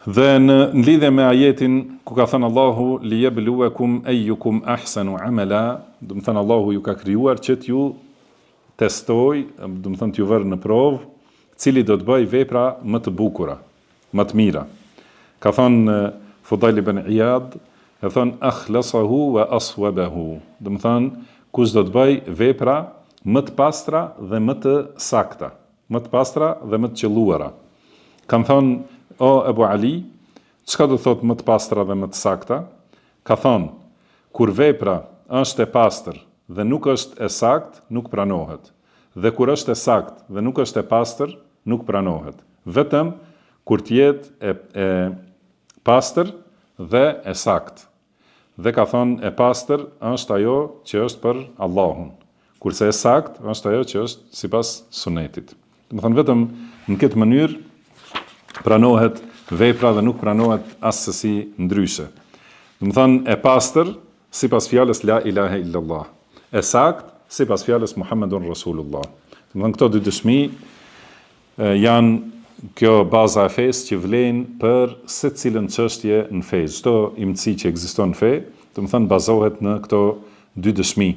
Dhe në lidhje me ajetin ku ka thënë Allahu li yabluwakum ayyukum ahsanu amala, domethënë Allahu ju ka krijuar që t'ju testoj, domethënë t'ju vërë në provë, cili do të bëjë vepra më të bukura, më të mira. Ka thënë Fudail ibn Iyad, ka thënë akhlasahu wa aswabahu, domethënë kush do të bëjë vepra më të pastra dhe më të sakta. Më të pastra dhe më të qëlluara. Kanë thënë, O Ebu Ali, çka do të thotë më të pastra dhe më të sakta? Ka thënë, Kur vepra është e pastër dhe nuk është e saktë, nuk pranohet. Dhe kur është e saktë dhe nuk është e pastër, nuk pranohet. Vetëm kur të jetë e e pastër dhe e saktë. Dhe ka thënë e pastër është ajo që është për Allahun, kurse e saktë është ajo që është sipas Sunetit. Domethënë vetëm në këtë mënyrë pranohet vepra dhe nuk pranohet assesi ndryshe. Domethënë e pastër sipas fjalës la ilahe illallah, e saktë sipas fjalës Muhammedun Rasulullah. Domethënë këto dy dëshmi Janë kjo baza e fesë që vlen për secilën çështje në fe, çdo imtësi që ekziston në fe, domethënë bazohet në këto dy dëshmi.